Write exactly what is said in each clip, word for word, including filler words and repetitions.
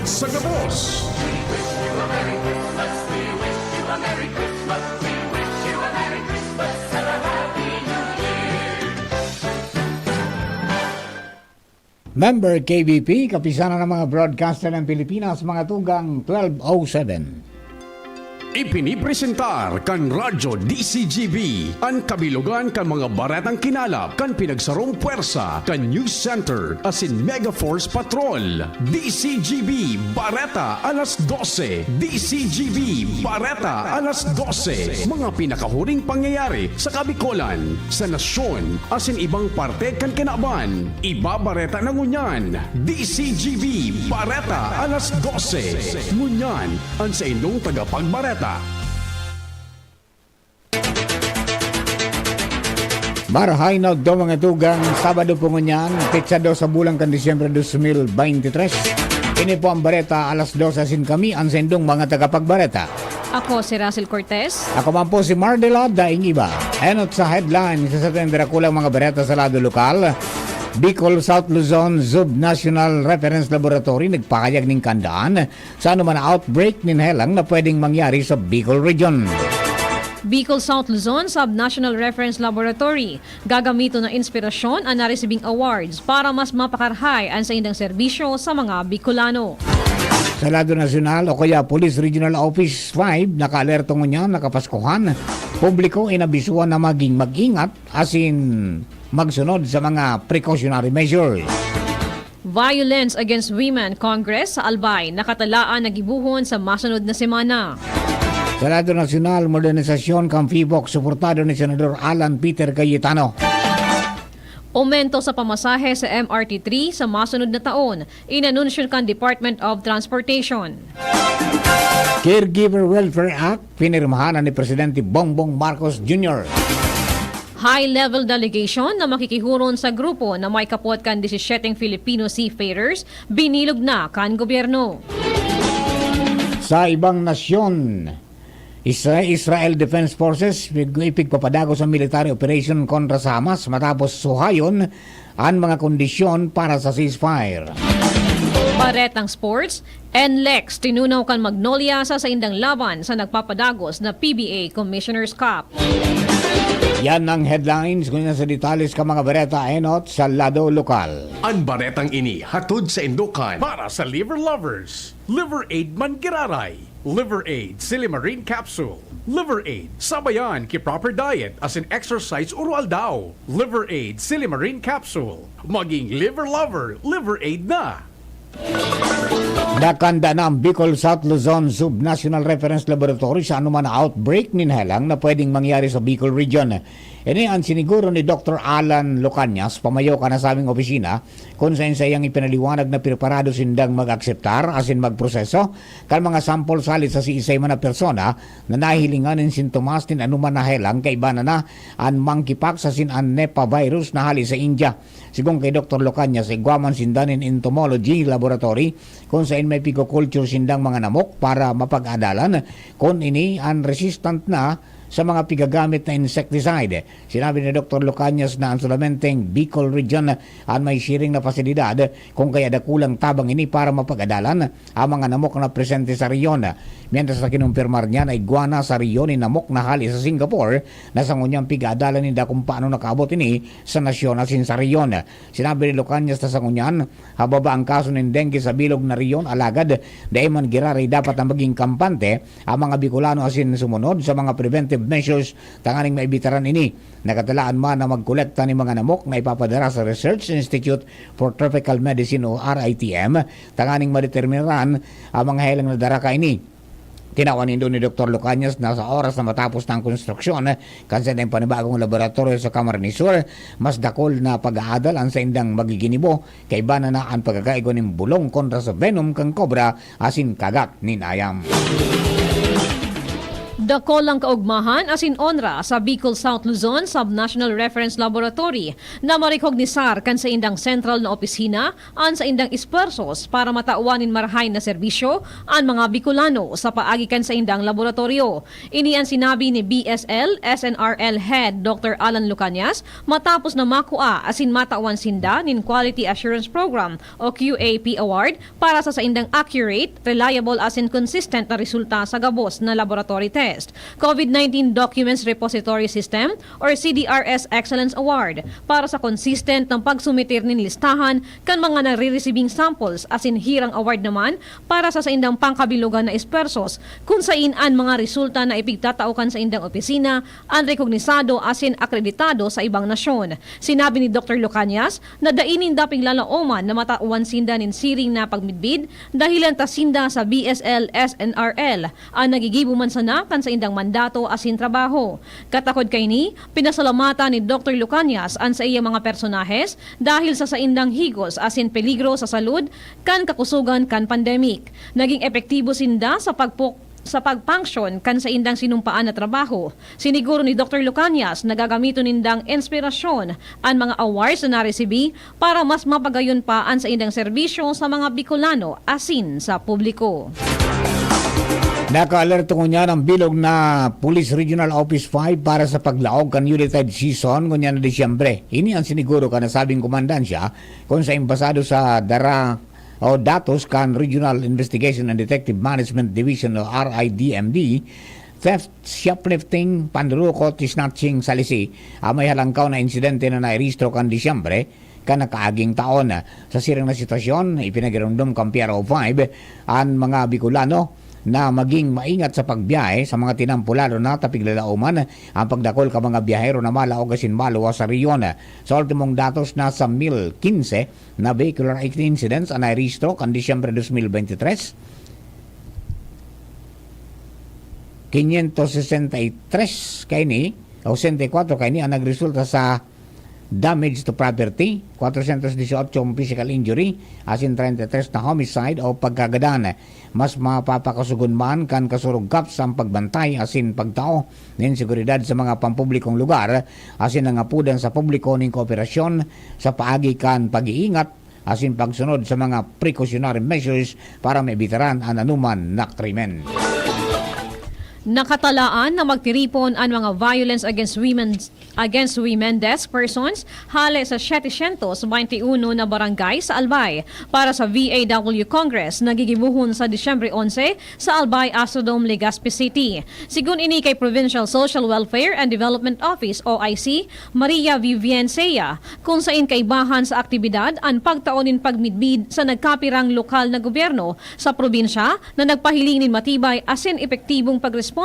Sa gabos. Member K B P, Kapisanan ng mga Broadcaster ng Pilipinas, mga tugang twelve oh seven. Ipinipresentar kan Radyo D C G B an kabilogan kan mga baretang kinalap kan pinagsarong pwersa kan News Center asin Mega Force Patrol. D C G B Bareta alas dose. D C G B Bareta alas dose. Mga pinakahuring pangyayari sa Kabikolan, sa nasyon, asin ibang parte kan kinaban. Ibabareta na ngunyan. D C G B Bareta alas dose. Ngunyan, an saindong tagapagbareta. Marahay na udto, mga tugang, Sabado po ngunyan, petsa dos sa bulan kan Disyembre dos mil beintitres. Ini po ang bareta alas dose asin kami, an saindong mga tagapagbareta. Ako si Russell Cortez. Ako man po si Mardela Daing Iba. Enot sa headlines sa satuyang darakulang mga bareta sa lado lokal. Bicol South Luzon Zub National Reference Laboratory nagpahayag nin kandaan sa anoman na outbreak nin helang na pwedeng mangyari sa Bicol Region. Bicol South Luzon Sub-National Reference Laboratory, gagamiton na inspirasyon an naresibing awards para mas mapakarahay an saindang serbisyo sa mga Bicolano. Sa lado nasyonal o kaya Police Regional Office five, nakaalerto ngunyan na kapaskuhan, publiko inabisuhan na maging mag-ingat asin magsunod sa mga precautionary measures. Violence Against Women Congress sa Albay, nakatalaan na gibohon sa masunod na semana. Sa lado nasyonal, modernisasyon kan PHIVOLCS, suportado ni Senador Alan Peter Cayetano. Aumento sa pamasahe sa M R T three sa masunod na taon, inanunsyo kan Department of Transportation. Caregiver Welfare Act, pinirmahan na ni Presidente Bongbong Marcos Junior. High-level delegation na makikihuron sa grupo na may kapot kan disisisyeteng Filipino seafarers, binilog na kan gobyerno. Sa ibang nasyon, Isra-, Israel Defense Forces pig-, ipigpapadagos ang military operation kontra sa Hamas matapos suhayon an mga kondisyon para sa ceasefire. Baretang sports, NLEX tinunaw kan Magnolia sa saindang laban sa nagpapadagos na P B A Commissioner's Cup. Yan ang headlines. Ngunyan sa detalles kan mga bareta, enot sa lado lokal. An baretang ini hatod saindo kan para sa liver lovers, Liver Aid man giraray. Liver Aid Silimarin Capsule. Liver Aid, sabayan ki proper diet asin exercise oro-aldaw. Liver Aid Silimarin Capsule. Maging liver lover, Liver Aid na! Nakanda na ang Bicol South Luzon Sub-National Reference Laboratory sa anoman na outbreak nin helang na pwedeng mangyari sa Bicol Region. Ini an siniguro ni Doktor Alan Lucanias, pamayo kan nasabing opisina, kun saen saiyang ipinaliwanag na preparado sindang mag-akseptar asin magproseso kan mga sample salit sa siisay man na persona na nahihilingan nin sintomas nin anoman na helang, kaiba na na an monkeypox asin an Nipah virus na hale sa India. Sigon kay Doktor Lucanias, igwa man sinda nin entomology laboratory kun saen may pigo-culture sindang mga namok para mapag-adalan kun ini an resistant na sa mga pigagamit na insecticide. Sinabi ni Doktor Lucanias na ang solamenteng Bicol Region an may siring na pasilidad, kun kaya dakulang tabang ini para mapag-adalan ang mga namok na presente sa rehiyon. Mientras na kinumpirmar niya na igwa na sa rehiyon nin namok na hale sa Singapore, na sa ngunyan pig-aadalan ninda kun paano nakaabot ini sa nasyon asin sa rehiyon. Sinabi ni Lucanias na sa ngunyan, hababa ang kaso nin dengue sa bilog na rehiyon, alagad dai man giraray dapat na maging kampante ang mga Bicolano asin sumunod sa mga preventive measures tanganing maibitaran ini. Nakatalaan man na magkolekta nin mga namok na ipapadara sa Research Institute for Tropical Medicine o R I T M tanganing madeterminaran ang mga helang na dara kaini. Tinawan nindo ni Doktor Lucanias na sa oras na matapos na ang konstruksyon kan saindang panibagong laboratoryo sa Camarines Sur, mas dakul na pag-aadal an saindang magiginibo, kaiba na na an pagkakaigwa nin bulong kontra sa venom kan kobra asin kagat nin ayam. Dakol ang kaugmahan asin onra sa Bicol South Luzon Sub-National Reference Laboratory na marikognisar kan saindang sentral na opisina an saindang espuwersos para matawan nin marahay na serbisyo an mga Bicolano sa paagi kan saindang laboratoryo. Ini an sinabi ni B S L S N R L Head Doctor Alan Lucanias matapos na makua asin matawan sinda nin Quality Assurance Program o Q A P Award para sa saindang accurate, reliable asin consistent na resulta sa gabos na laboratory test, COVID nineteen Documents Repository System or C D R S Excellence Award para sa consistent na pagsumitir nin listahan kan mga naririsibing samples asin hirang award naman para sa saindang pangkabilogan na espuwersos kun sain an mga resulta na ipigtatao kan saindang opisina an rekognisado asin akreditado sa ibang nasyon. Sinabi ni Doctor Lucanias na dai ninda piglalaoman na matawan sinda nin siring na pagmidbid dahilan ta sinda sa B S L S N R L an nagigibo man sana kan saindang mandato asin trabaho. Katakod kaini, pinasalamatan ni Doctor Lucanias an saiyang mga personahes dahil sa saindang higos asin peligro sa salud kan kakusogan kan pandemic. Naging epektibo sinda sa pagpuk-, sa pagpanksyon kan saindang sinumpaan na trabaho. Siniguro ni Doctor Lucanias na gagamiton nindang inspirasyon an mga awards na naresibi para mas mapagayon pa an saindang serbisyo sa mga Bicolano asin sa publiko. Nakaalerto ngunyan ang bilog na Police Regional Office five para sa paglaog kan Yuletide season ngunyan na Disyembre. Ini ang siniguro kan nasabing komandansya kun sain basado sa dara o datos kan Regional Investigation and Detective Management Division o R I D M D, theft, shoplifting, panlulukot, snatching sa lisi, ang may halangkaw na insidente na nairehistro kan Disyembre kan nakaaging taon. Sa siring na sitwasyon, ipinagiromdom kan P R O five an mga Bicolano na maging maingat sa pagbiyahe sa mga tinampo, lalo na ta piglalaoman ang pagdakol kan mga biyahero na malaog asin maluwas sa rehiyon. Sa ultimong datos, nasa mil quince na vehicular incidents an nairehistro kan Disyembre dos mil bente tres. Quinientos sesenta y tres kaini, o sesenta y cuatro kaini ang nagresulta sa damage to property, kwatrosyentos disyotso ang physical injury, asin treinta y tres na homicide o pagkagadan. Mas mapapakasogon man kan kasurog-cops an pagbantay asin pagtao nin seguridad sa mga pampublikong lugar, asin nangapodan sa publiko nin kooperasyon sa paagi kan pag-iingat asin pagsunod sa mga precautionary measures para maibitaran an anoman na krimen. Nakatalaan na magtiripon an mga Violence Against Women, Against Women Desk Persons hale sa siyete syentos baynte uno na barangay sa Albay para sa V A W Congress na gigibohon sa Disyembre onse sa Albay Astrodome, Legazpi City. Sigon ini kay Provincial Social Welfare and Development Office o I C, Maria Vivian Sea, kun sain kaibahan sa aktibidad an pagtao nin pagmidbid sa nagkapirang lokal na gobyerno sa probinsya na nagpahiling nin matibay asin epektibong pagresponde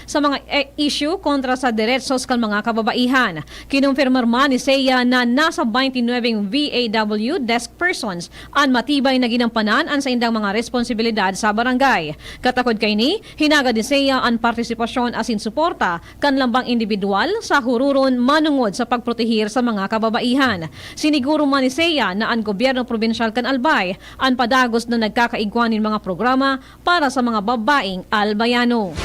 sa mga e-, issue kontra sa deretsos kan mga kababaihan. Kinumpirmar man ni Sea na nasa baynte nuebeng V A W desk persons an matibay na ginampanan an saindang mga responsibilidad sa barangay. Katakod kaini, hinagad ni Sea an partisipasyon asin suporta kan lambang indibidwal sa hururon manongod sa pagprotehir sa mga kababaihan. Siniguro man ni Sea na an gobyerno probinsyal kan Albay an padagos na nagkakaigwa nin mga programa para sa mga babaeng Albayano.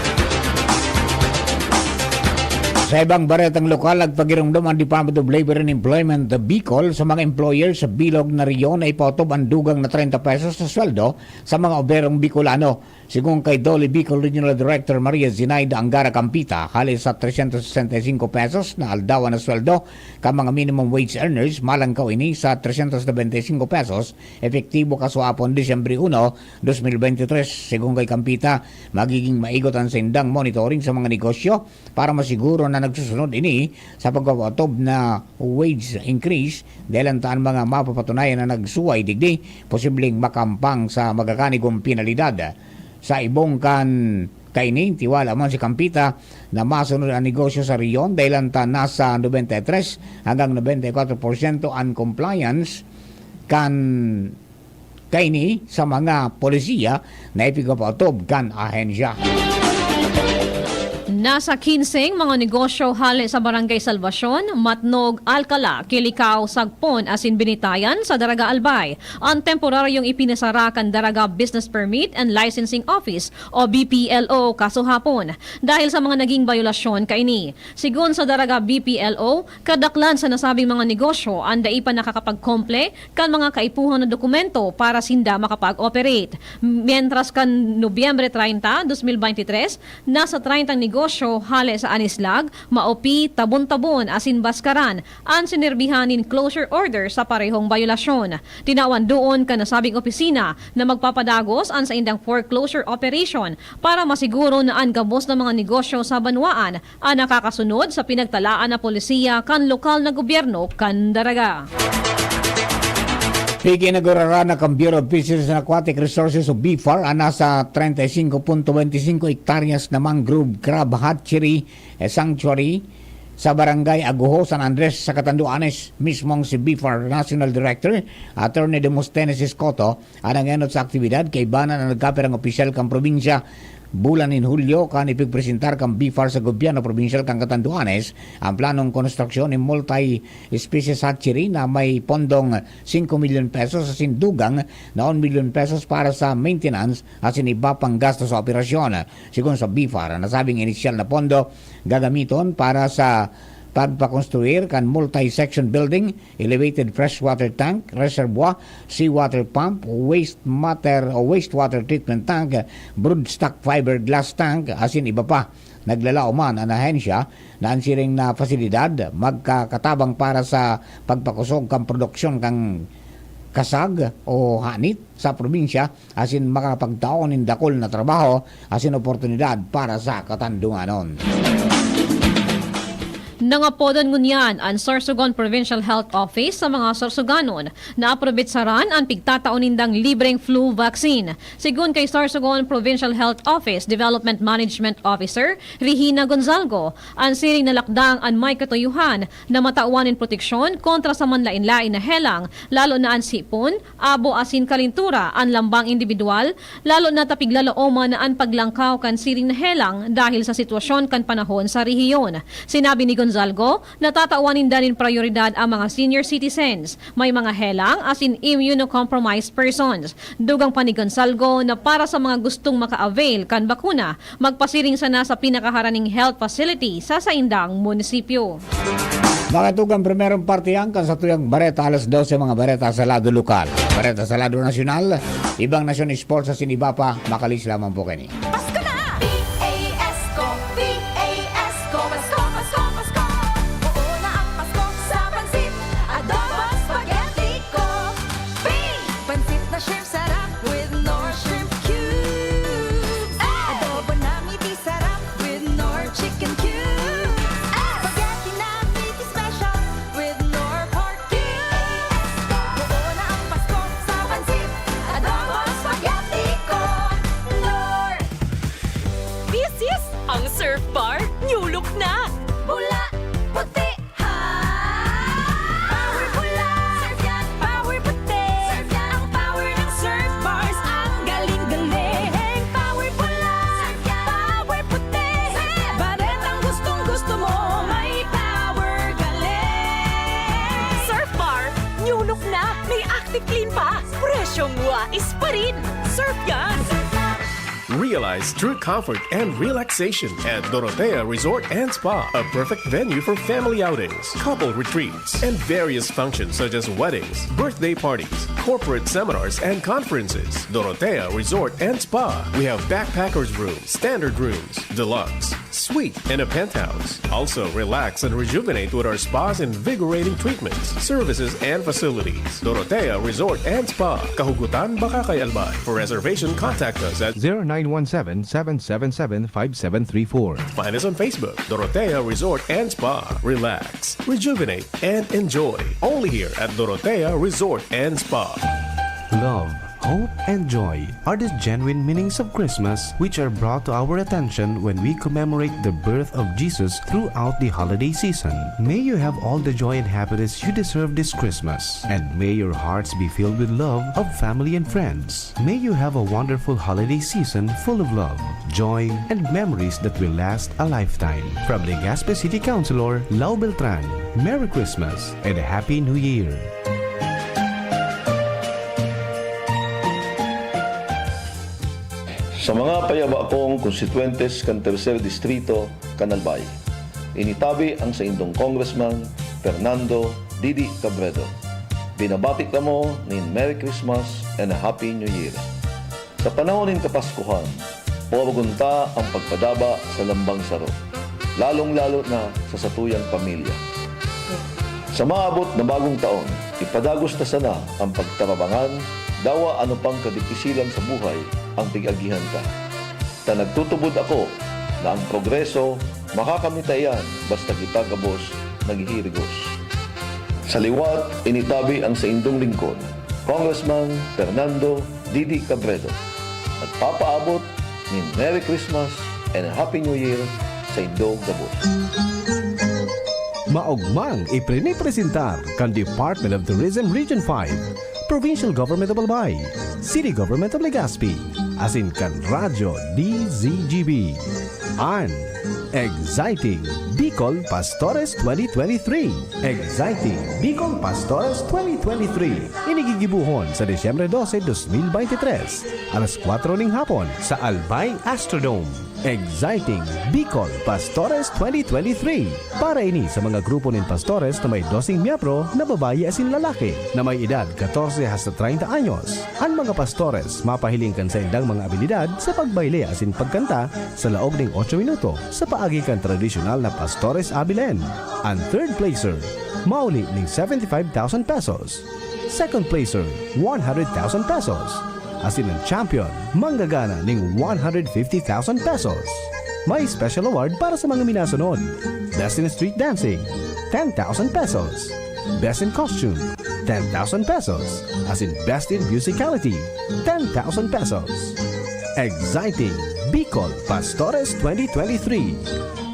Sa ibang baretang lokal, nagpagiromdom ang Department of Labor and Employment Bicol sa mga employer sa bilog na rehiyon na ipaotob ang dugang na treinta pesos na sweldo sa mga oberong Bicolano. Sigon kay DOLE Bicol Regional Director Maria Zinaida Angara Campita, hale sa tresyentos sesenta y singko pesos na aldawan na sweldo kan mga minimum wage earners, malangkaw ini sa tresyentos nobenta y singko pesos, epektibo kasuapon, Disyembre uno, dos mil bente tres. Sigon kay Campita, magiging maigot an saindang monitoring sa mga negosyo para masiguro na nagsusunod ini sa pagpapatob na wage increase, dahil ang taan mga mapapatunayan na nagsuway digdi, posibleng makampang sa magakanigong penalidad. Sa ibong kan kaini, tiwala man si Campita na masunod ang negosyo sa rehiyon dahil ang ta nasa nobenta y tres hanggang nobenta y kwatro porsyento ang compliance kan kaini sa mga polisiya na ipigpapatob kan ahensya. Nasa kinseng mga negosyo hale sa Barangay Salvacion, Matnog, Alcala, Kilicao, Sagpon asin Binitayan sa Daraga, Albay an temporaryong ipinasara kan Daraga Business Permit and Licensing Office o B P L O kasuhapon dahil sa mga naging bayolasyon kaini. Sigon sa Daraga B P L O, kadaklan sa nasabing mga negosyo an dai pa nakakapagkomple kan mga kaipuhan na dokumento para sinda makapag-operate. Mientras kan Nobyembre treinta, dos mil beintitres, nasa treintang negosyo hale sa Anislag, Maopi, Tabon-Tabon asin Bascaran an sinerbihan nin closure order sa parehong bayolasyon. Tinawan doon kan nasabing opisina na magpapadagos an saindang foreclosure operation para masiguro na an gabos na mga negosyo sa banwaan an nakakasunod sa pinagtalaan na polisiya kan lokal na gobyerno kan Daraga. Pig-inauguraran na kan Bureau of Fisheries and Aquatic Resources o BFAR an nasa treinta y cinco punto veinticinco hektaryas na mangrove crab hatchery, eh, sanctuary sa Barangay Aguho, San Andres, sa Catanduanes. Mismong si BFAR National Director, Attorney Demosthenes Escoto, an nag-enot sa aktibidad kaiba na nagkapirang opisyal kan probinsya. Bulan nin Hulyo kan ipigpresentar kan BFAR sa gobyerno probinsyal kan Catanduanes an planong konstruksyon nin multi-species hatchery na may pondong singko milyon pesos asin dugang na un milyon pesos para sa maintenance asin iba pang gasto sa operasyon. Sigon sa BFAR, an nasabing inisyal na pondo gagamiton para sa pagpakonstruir kan multi-section building, elevated freshwater tank, reservoir, seawater pump, waste matter o wastewater treatment tank, broodstock fiberglass tank, asin iba pa. Naglalaom man an ahensya na an siring na pasilidad magkakatabang para sa pagpakusog kan produksyon kan kasag o hanit sa probinsya asin makakapagtao nin dakul na trabaho asin oportunidad para sa Katandunganon. Nangapodan ngunyan an Sorsogon Provincial Health Office sa mga Sorsoganon na aprobetsaran an pigtatao nindang libreng flu vaccine. Sigon kay Sorsogon Provincial Health Office Development Management Officer Regina Gonzalgo, an siring na lakdang an may katuyohan na matawan nin proteksyon kontra sa manlaen-laen na helang, lalo na an sipon, abo asin kalintura an lambang indibidwal, lalo na ta piglalaoman na an paglangkaw kan siring na helang dahil sa sitwasyon kan panahon sa rehiyon. Sinabi ni Gonzalgo na tatawan ninda nin prayoridad an mga senior citizens, may mga helang asin immunocompromised persons. Dugang pa ni Gonzalgo na para sa mga gustong maka-avail kan bakuna, magpasiring sana sa pinakaharaning health facility sa saindang munisipyo. Makatugang primerong partihan kan satuyang bareta alas dose, mga bareta sa lado lokal. Bareta sa lado nasyonal, ibang nasyon, sports asin iba pa, makalis lamang po kani. Pasko na! P A S ko, P A S ko, Pasko, Pasko, Pasko. Buo na ang Pasko sa pansit, adobo, spaghetti ko. P! Pansit na shrimp sarap with Knorr shrimp cubes. Adobo na miti sarap with Knorr chicken cubes. Spaghetti na miti special with Knorr pork cubes. Buo na ang Pasko sa pansit, adobo, spaghetti ko. Knorr! This is ang Surf Bar New Look na! Pula, puti, ha! Power pula! Surf yan! Power puti! Surf yan! Ang power ng Surf Bars, ang galing-galing! Power pula! Surf yan! Power puti! Surf yan! Baretang gustong-gusto mo, may power galing! Surf Bar, new look na! May Active Clean pa! Presyong wais pa rin! Surf yan! Realize true comfort and relaxation at Dorotea Resort and Spa, a perfect venue for family outings, couple retreats, and various functions such as weddings, birthday parties, corporate seminars, and conferences. Dorotea Resort and Spa. We have backpackers room, standard rooms, deluxe, suite, and a penthouse. Also, relax and rejuvenate with our spa's invigorating treatments, services, and facilities. Dorotea Resort and Spa, Kahugutan, Bacacay, Albay. For reservation, contact us at zero nine one seven, seven seven seven, five seven three four. Find us on Facebook, Dorotea Resort and Spa. Relax, rejuvenate, and enjoy. Only here at Dorotea Resort and Spa. Love Hope and joy are the genuine meanings of Christmas, which are brought to our attention when we commemorate the birth of Jesus throughout the holiday season. May you have all the joy and happiness you deserve this Christmas, and may your hearts be filled with love of family and friends. May you have a wonderful holiday season full of love, joy, and memories that will last a lifetime. From Legazpi City Councilor Lau Beltran, Merry Christmas and a Happy New Year! Sa mga payaba kong konstituyentes kan Tercer Distrito kan Albay, initabi ang saindong Congressman Fernando Didi Cabredo. Binabati kamo nin Merry Christmas and a Happy New Year. Sa panahon nin Kapaskuhan, pawagon ta ang pagpadaba sa lambang saro, lalong-lalo na sa satuyang pamilya. Sa maabot na bagong taon, ipadagos ta sana ang pagtarabangan, dawa ano pang kadipisilan sa buhay ang pig-agihan ta. Ta nagtutubod ako na ang progreso makakamita iyan basta kita gabos naghihirigos. Sa liwat, initabi ang saindong lingkod, Congressman Fernando Didi Cabredo. Nagpapaabot nin Merry Christmas and a Happy New Year sa indong gabos. Maogmang iprinipresentar kan Department of Tourism Region five, Provincial Government of Albay, City Government of Legazpi, asin kan Radyo D Z G B, an Exciting Bicol Pastores twenty twenty-three. Exciting Bicol Pastores twenty twenty-three. Ini gigibohon sa Disyembre dose, dos mil bente tres, alas kwatro ning hapon sa Albay Astrodome. Exciting Bicol Pastores twenty twenty-three. Para ini sa mga grupo nin pastores na may doseng miyembro na babayi asin lalaki na may edad katorse hasta treinta anyos. An mga pastores mapahiling kan saindang mga abilidad sa pagbayle asin pagkanta sa laog ning otso minuto sa paagi kan tradisyonal na Pastores Abilene. An third placer, mauli ning seventy-five thousand pesos. Second placer, one hundred thousand pesos. Asin an champion, manggagana ning one hundred fifty thousand pesos. May special award para sa mga minasunod: Best in Street Dancing, ten thousand pesos. Best in Costume, ten thousand pesos. Asin Best in Musicality, ten thousand pesos. Exciting Bicol Pastores twenty twenty-three.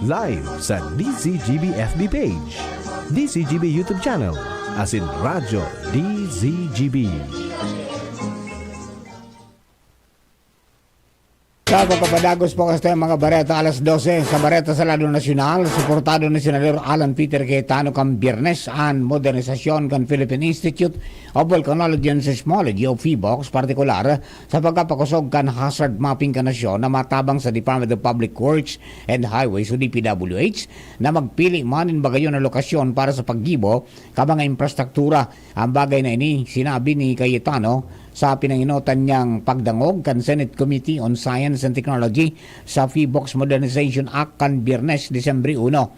Live sa D Z G B F B page, D Z G B YouTube channel, asin Radyo D Z G B. Sa pagpapadagos po kasto ang mga bareta, alas dose, sa bareta sa lado nasyonal, suportado ni Senador Alan Peter Cayetano kan Biyernes an modernisasyon kan Philippine Institute of Volcanology and Seismology o PHIVOLCS, partikular sa pagkapakosog kan hazard mapping kan nasyon na matabang sa Department of Public Works and Highways o D P W H na magpili man nin magayon na lokasyon para sa paggibo kan mga infrastruktura. Ang bagay na ini, sinabi ni Cayetano sa pinangenotan niyang pagdangog kan Senate Committee on Science and Technology sa PHIVOLCS Modernization Act kan Biyernes, Disyembre uno.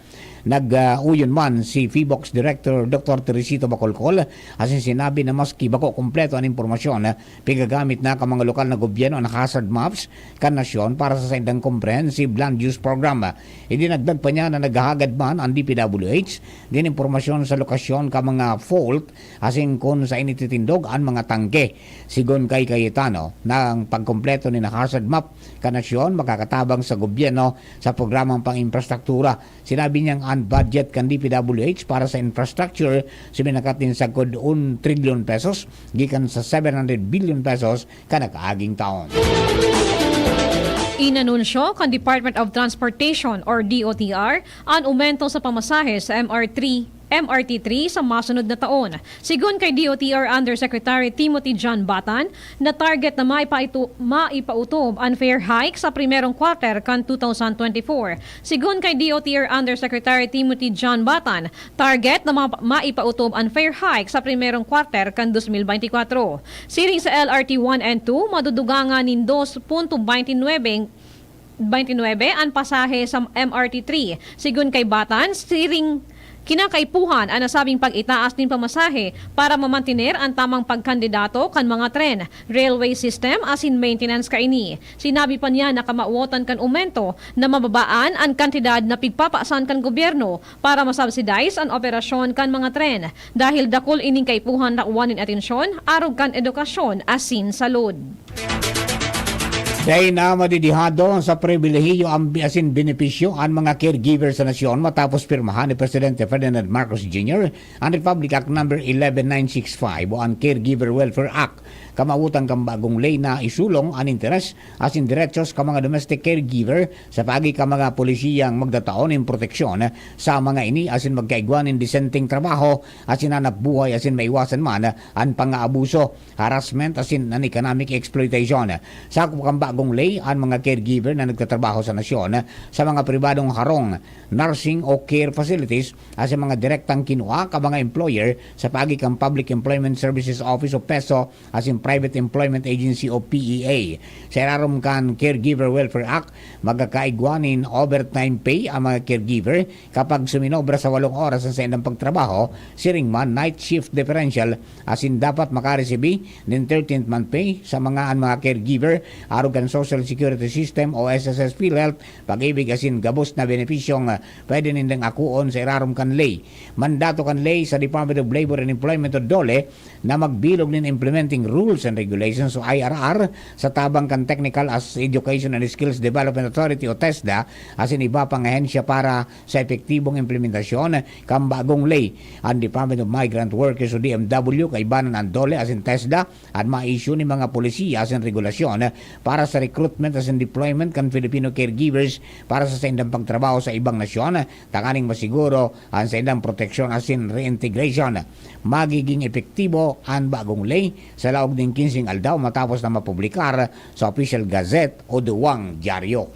Nag-uyon man si PHIVOLCS Director Doctor Teresito Bacolcol asin sinabi na maski bako kumpleto an impormasyon, pigagamit na kan mga lokal na gobyerno an hazard maps kan nasyon para sa saindang Comprehensive Land Use Program. Idinagdag pa niya na naghahagad man an D P W H nin impormasyon sa lokasyon kan mga fault asin kun saen ititindog an mga tangke. Sigon kay Cayetano, na ang pagkumpleto nin hazard map kan nasyon makakatabang sa gobyerno sa programang pang-infrastruktura. Sinabi niyang an budget kan D P W H para sa infrastructure suminakat nin sagkod un trilyon pesos gikan sa seven hundred billion pesos kan nakaaging taon. Inanunsyo kan Department of Transportation or D O T R an umento sa pamasahe sa M R three, M R T three sa masunod na taon. Sigon kay D O T R Undersecretary Timothy John Batan, na target na maipaito-, maipautob an fare hike sa primerong quarter kan two thousand twenty-four. Sigon kay D O T R Undersecretary Timothy John Batan, target na ma-, maipautob an fare hike sa primerong quarter kan dos mil bente kwatro. Siring sa L R T one and two, madudugangan nin dos punto baynte nuebe, baynte nuebe an pasahe sa M R T three. Sigon kay Batan, siring Kinakaipuhan an nasabing pag-itaas nin pamasahe para mamantener an tamang pagkandidato kan mga tren, railway system asin maintenance kaini. Sinabi pa niya na kamawotan kan omento na mababaan an kantidad na pigpapasan kan gobyerno para masubsidize an operasyon kan mga tren, dahil dakul ining kaipuhan na kuwan nin atensyon arog kan edukasyon asin salud. Dai na madidihado sa pribilehiyo an bi-, asin benepisyo an mga caregiver sa nasyon matapos pirmahan ni Presidente Ferdinand Marcos Junior an Republic Act Number eleven nine six five o an Caregiver Welfare Act. Kamawotan kan bagong ley na isulong an interes asin derechos kan mga domestic caregiver sa paagi kan mga polisiyang magtatao nin proteksyon sa mga ini asin magkaigwa nin desenteng trabaho asin hanap buhay asin maiwasan man an pangaabuso, harassment asin an economic exploitation. Sakop kan bagong ley an mga caregiver na nagtatrabaho sa nasyon sa mga pribadong harong, nursing o care facilities asin mga direktang kinua kan mga employer sa paagi kan Public Employment Services Office o PESO asin Private Employment Agency o P E A. Sa irarom kan Caregiver Welfare Act, magkakaigwa nin overtime pay an mga caregiver kapag suminobra sa walong oras an saindang pagtrabaho, siring man night shift differential, asin dapat makaresibi nin thirteenth month pay sa mga an mga caregiver arog kan Social Security System o S S S PhilHealth, Pag-ibig asin gabos na benepisyong, ah, pwede nindang akoon sa irarom kan ley. Mandato kan ley sa Department of Labor and Employment o DOLE na magbilog nin Implementing Rules and Regulations o I R R sa tabang kan Technical as Education and Skills Development Authority o TESDA asin iba pang ahensya para sa epektibong implementasyon kan bagong ley. An Department of Migrant Workers o D M W, kaibanan an DOLE asin TESDA, an ma-issue nin mga polisiya asin regulasyon para sa recruitment asin deployment kan Filipino caregivers para sa saindang pagtrabaho sa ibang nasyon, tanganing masiguro an saindang proteksyon asin reintegration. Magiging epektibo an bagong ley sa laog nin kinseng aldaw matapos na mapublikar sa Official Gazette o duwang dyaryo.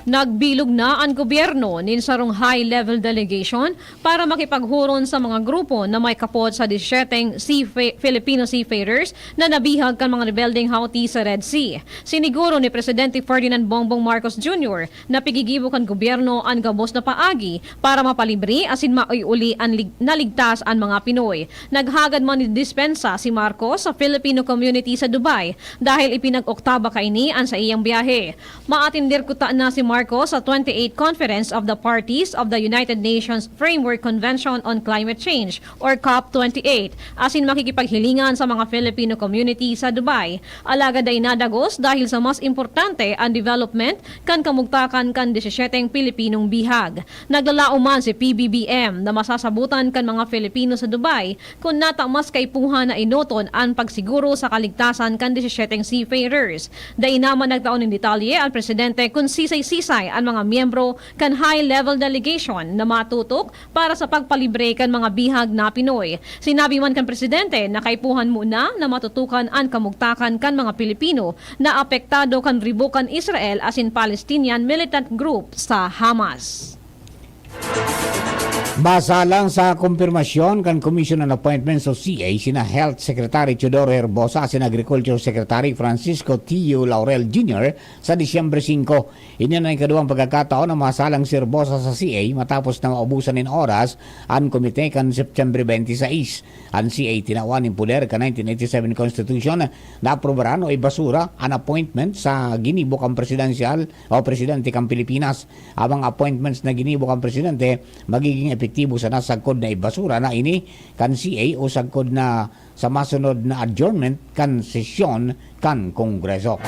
Nagbilog na an gobyerno nin sarong high-level delegation para makipaghuron sa mga grupo na may kapot sa disyeteng seafa-, Filipino seafarers na nabihag kan mga rebeldeng Houthi sa Red Sea. Siniguro ni Presidente Ferdinand Bongbong Marcos Junior na pigigibo kan gobyerno an gabos na paagi para mapalibre asin maiuli an lig-, naligtas an mga Pinoy. Naghagad man nin dispensa si Marcos sa Filipino community sa Dubai dahil ipinag-oktaba kaini an saiyang biyahe. Maatender kuta na si Marcos sa twenty-eighth Conference of the Parties of the United Nations Framework Convention on Climate Change or COP twenty-eight, asin makikipaghilingan sa mga Filipino community sa Dubai. Alagad dai nadagos dahil sa mas importante an development kan kamugtakan kan disisiete Pilipinong bihag. Naglalaom man si P B B M na masasabotan kan mga Filipino sa Dubai kun nata mas kaipuhan na enoton an pagsiguro sa kaligtasan kan disisiete seafarers. Dai naman nagtao nin detalye an presidente kun sisay-sisay an mga miyembro kan high-level delegation na matutok para sa pagpalibre kan mga bihag na Pinoy. Sinabi man kan presidente na kaipuhan muna na matutukan an kamugtakan kan mga Pilipino na apektado kan ribok kan Israel asin Palestinian militant group sa Hamas. Basalang sa kumpirmasyon kan Commission on Appointments o C A, sina Health Secretary Teodoro Herbosa asin Agriculture Secretary Francisco Tio Laurel Junior sa Disyembre singko. Ini na ikaduwang pagkakataon na masalang si Herbosa sa C A matapos na maubusan nin oras an komite kan Septembre twenty-six. An C A tinawan nin poder kan nineteen eighty-seven Constitution na aprobaran o ibasura an appointment sa ginibo kan presidensyal o presidente kan Pilipinas. Ang mga appointments na ginibo kan presidente magiging epektibo sana sagkod na ibasura na ini kan C A o sagkod na sa masunod na adjournment kan sesyon kan Kongreso.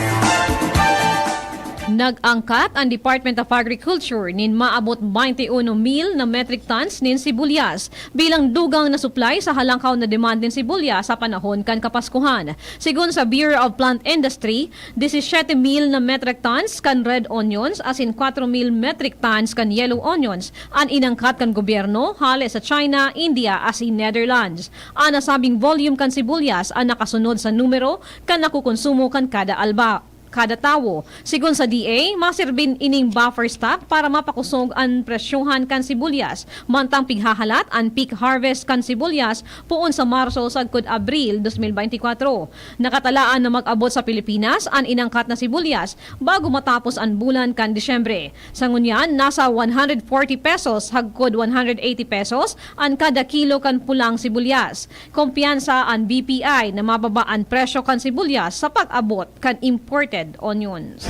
Nag-angkat an Department of Agriculture nin maabot twenty-one mil na metric tons nin sibulyas bilang dugang na supply sa halangkaw na demand nin sibulyas sa panahon kan Kapaskuhan. Sigon sa Bureau of Plant Industry, disisiete mil na metric tons kan red onions asin kwatro mil metric tons kan yellow onions an inangkat kan gobyerno hale sa China, India asin Netherlands. An nasabing volume kan sibulyas an nakasunod sa numero kan nakokonsumo kan kada alba. kada tawo. Sigon sa D A, masirbin ining buffer stock para mapakosog an presyohan kan sibulyas, mantang pighahalat an peak harvest kan sibulyas poon sa Marso sagkod Abril dos mil beintikwatro. Nakatalaan na mag-abot sa Pilipinas an inangkat na sibulyas bago matapos an bulan kan Disyembre. Sa ngunyan, nasa one hundred forty pesos hagkod one hundred eighty pesos an kada kilo kan pulang sibulyas. Kumpiyansa an B P I na mababa an presyo kan sibulyas sa pag-abot kan imported onions.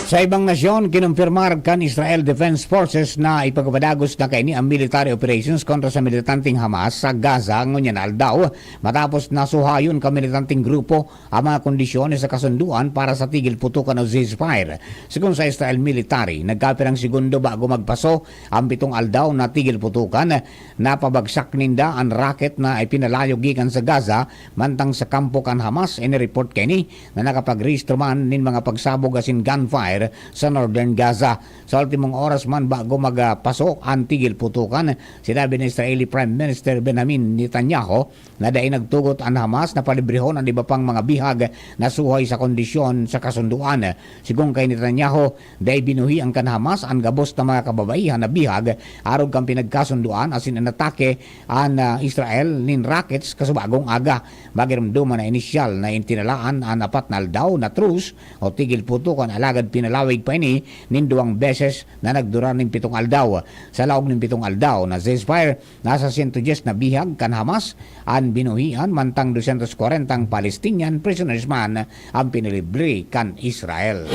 Sa ibang nasyon, kinumpirmar kan Israel Defense Forces na ipagpadagos na kaini ang military operations kontra sa militanteng Hamas sa Gaza ngunyan na aldaw, matapos na suhayon kan militanteng grupo ang mga kondisyones sa kasunduan para sa tigil putukan o ceasefire. Sigon sa Israel military, nagkapirang segundo bago magpaso ang pitong aldaw na tigil putukan. Napabagsak ninda an rocket na ipinalayo gikan sa Gaza, mantang sa kampo kan Hamas, inireport kaini na nakapagrehistro man nin mga pagsabog asin gunfire sa northern Gaza. Sa ultimong oras man bago magpaso an tigil putukan, sinabi ni Israeli Prime Minister Benjamin Netanyahu na dai nagtugot an Hamas na palibrehon an iba pang mga bihag na suhay sa kondisyon sa kasunduan. Sigon kay Netanyahu, dai binuhian kan Hamas an gabos na mga kababaihan na bihag arog kan pinagkasunduan asin inatake an, ah, Israel nin rockets kasubagong aga. Magiromdoman na inisyal na itinalaan an apat na aldaw na truce o tigil putukan, alagad pinalawig pa ini nin duwang beses na nagdurar nin pitong aldaw. Sa laog nin pitong aldaw na ceasefire, nasa sento dyes na bihag kan Hamas an binuhian, mantang dosyentos kwarenta ang Palestinian prisoners man ang pinilibre kan Israel.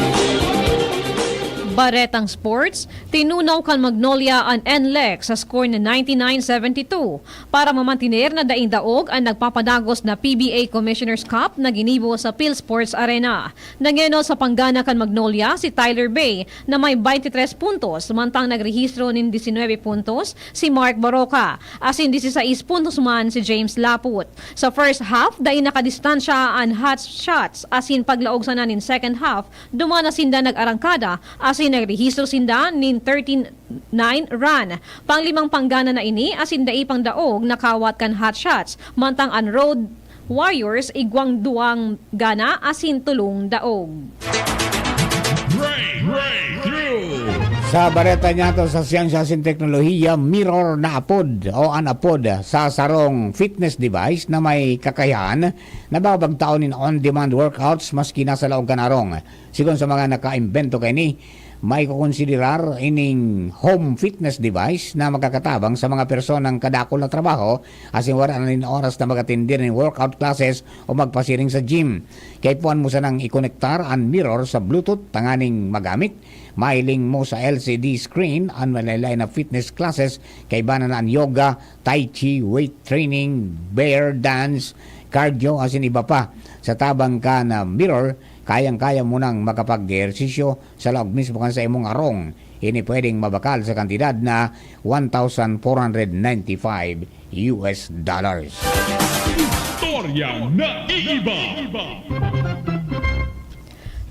Baretang sports, tinunaw kan Magnolia an N L E C sa score na ninety-nine seventy-two para mamantiner na daing daog an nagpapadagos na P B A Commissioner's Cup na ginibo sa Phil Sports Arena. Nangenot sa panggana kan Magnolia si Tyler Bay na may twenty-three puntos, mantang nagrehistro nin diecinuebe puntos si Mark Baroca, asin dieciséis puntos man si James Laput. Sa first half, dai nakadistansya an Hot Shots, asin paglaog sana nin second half, duman na sinda nag-arangkada, asin nagrehistro sinda nin thirteen nine run. Panglimang panggana na ini, asin dai pang daog nakawat kan Hot Shots, mantang an Road Warriors igwang duwang gana asin tolong daog. Break, breakthrough. Sa bareta niyato sa siyensya asin teknolohiya, Mirror na apod o an apod sa sarong fitness device na may kakayahan na babagtaon nin on-demand workouts maski nasa laog kan arong. Sigon sa mga nakaimbento kaini, may kukonsiderar ining home fitness device na makakatabang sa mga personang kadakul na trabaho asin wara na nin oras na mag-atindi nin workout classes o magpasiring sa gym. Kaipuhan mo sanang ikonektar an mirror sa Bluetooth tanganing magamit. Mahiling mo sa L C D screen an malaylay na fitness classes, kaiba na an yoga, tai chi, weight training, bear dance, cardio, asin iba pa. Sa tabang kan mirror, kayang-kaya mo nang makapag-ehersisyo sa laog mismo kan saimong arong. Ini pwedeng mabakal sa kantidad na one thousand four hundred ninety-five U S dollars. Istorya na iiba.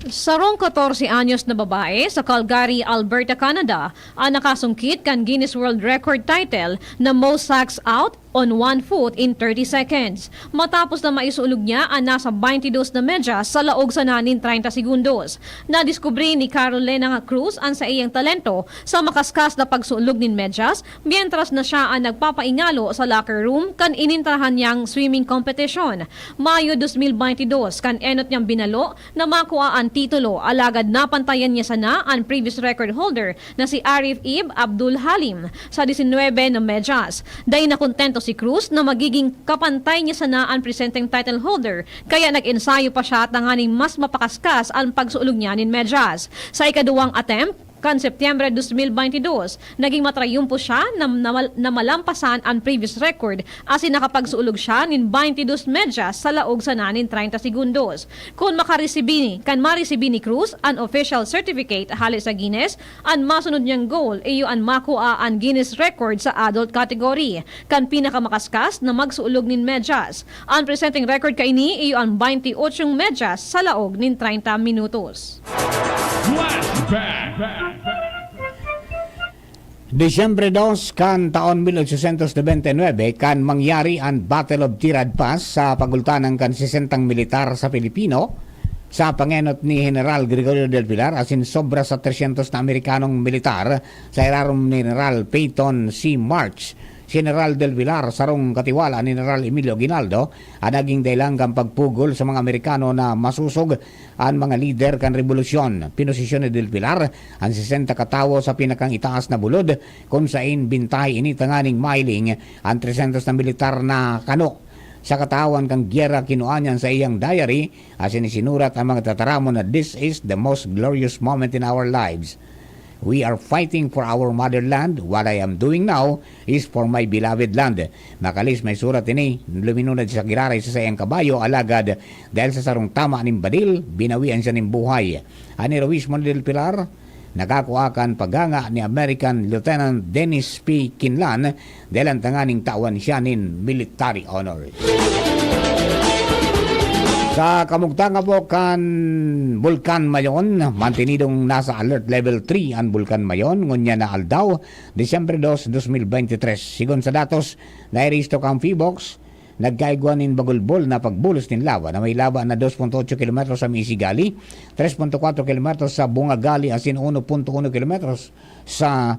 Sarong katorse anyos na babae sa Calgary, Alberta, Canada, ang nakasungkit kan Guinness World Record title na most sacks out on one foot in thirty seconds, matapos na maisuulog niya an nasa twenty-dos na medyas sa laog sana nin treinta segundos. Nadiskubre ni Carolina Cruz an saiyang talento sa makaskas na pagsuulog nin medyas, mientras na siya an nagpapaingalo sa locker room kan inintrahan niyang swimming competition. Mayo dos mil baynte dos, kan enot niyang binalo na makua an titulo, alagad napantayan niya sana an previous record holder na si Arif Ib Abdul Halim sa disinwebe na medyas. Dai nakontento si Cruz na magiging kapantay niya sana an presenteng title holder, kaya nag-ensayo pa siya tanganing mas mapakaskas an pagsuulog niya nin medyas. Sa ikaduwang attempt, kan Setyembre dos mil baynte dos, naging matrayumpo siya na, na, na malampasan an previous record asin nakapagsuulog siya nin baynte dos medyas sa laog sana nin treinta segundos. Kun makaresibi, kan maresibi ni Cruz an official certificate hale sa Guinness, an masunod niyang goal iyo an makua an Guinness record sa adult category kan pinakamakaskos na magsuulog nin medyas. An presenteng record kaini iyo an baynte otsong medyas sa laog nin treinta minutos. Flashback. Disyembre dos kan taon mil ochocientos nobenta y nuebe, kan mangyari an Battle of Tirad Pass sa pagultanan kan sesentang militar sa Pilipino, Sa pangenot ni General Gregorio del Pilar, asin sobra sa tresyentos na Amerikanong militar sa irarom ni General Peyton C. March, si General del Pilar, sarong katiwala ni General Emilio Aguinaldo, an naging dahilan kan pagpugol sa mga Amerikano na masusog an mga lider kan rebolusyon. Pinosisyon ni del Pilar an sesenta ka tawo sa pinakang itaas na bulod, kun sain bintahe ini tanganing mahiling an tresyentos na militar na kano. Sa katawan kan gyera, kinua niyan sa iyang diary, asin isinurat ang mga tataramon na, "This is the most glorious moment in our lives. We are fighting for our motherland. What I am doing now is for my beloved land." Makalis may surat ini, luminunad sa giraray sa saiyang kabayo, alagad dahil sa sarong tama nin badil, binawian siya nin buhay. An heroismo ni Del Pilar, nakakua kan paganga ni American Lieutenant Dennis P. Kinlan, dahil an tanganing tawan siya nin military honors. Sa kamugtangan po kan Bulkan Mayon, mantenidong nasa alert level three an Bulkan Mayon ngunyan na aldaw, Disyembre dos, dos mil bente tres. Sigon sa datos na irehistro kan PHIVOLCS, nagkaigwa nin bagulbol na pagbulos nin laba na may laba na dos punto otso kilometros sa Misigali, tres punto kwatro kilometros sa Bungagali asin uno punto uno kilometros sa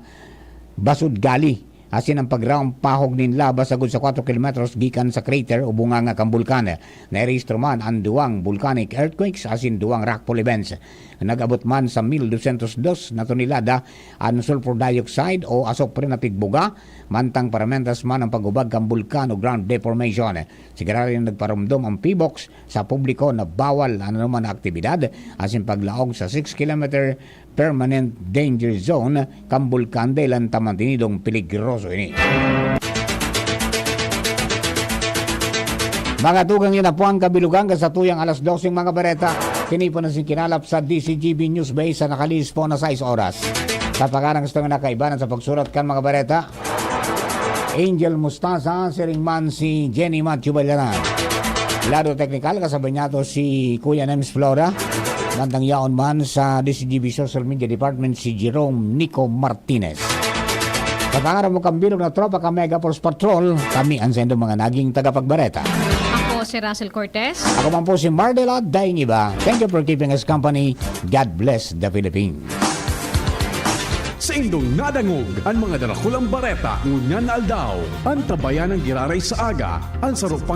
Basudgali. Asin ang pagrampahog nin laba sagkod sa kwatro kilometros gikan sa crater o bunganga kan bulkan. Nairehistro man an duwang volcanic earthquakes asin duwang rockfall events. Nag-abot man sa mil dosyentos dos na tonelada an sulfur dioxide o asupre na pigbuga, mantang paramentas man ang paghubag kan bulkan o ground deformation. Sigurado na nagparomdom ang PHIVOLCS sa publiko na bawal an anoman na aktibidad asin paglaog sa six kilometer permanent danger zone kan bulkan dahil an taman tinidong peligroso ini. Mga tugang, yun na po ang kabilugan kan satuyang alas doseng mga bareta. Kini po na singkinalap sa D C G B News Base sa nakalihis po na sais oras. Sa pangaran gusto nga nakaibanan sa pagsurat kan mga bareta, Angel Mostaza, siring man si Jenny Matthew Ballaran. Lado teknikal, kasabay niya to si Kuya Nems Flora. Mantang yaon man sa D C G B Social Media Department, si Jerome Nico Martinez. Sa pangaran mo, kambilog na tropa ka Mega Force Patrol, kami ang sendo mga naging tagapagbareta. Ako si Russell Cortez. Ako man po si Mardela Dainiba. Thank you for keeping us company. God bless the Philippines. Saindong nadangog an mga darakulang bareta ngunyan na aldaw. Antabayan ang giraray sa aga, an saro pang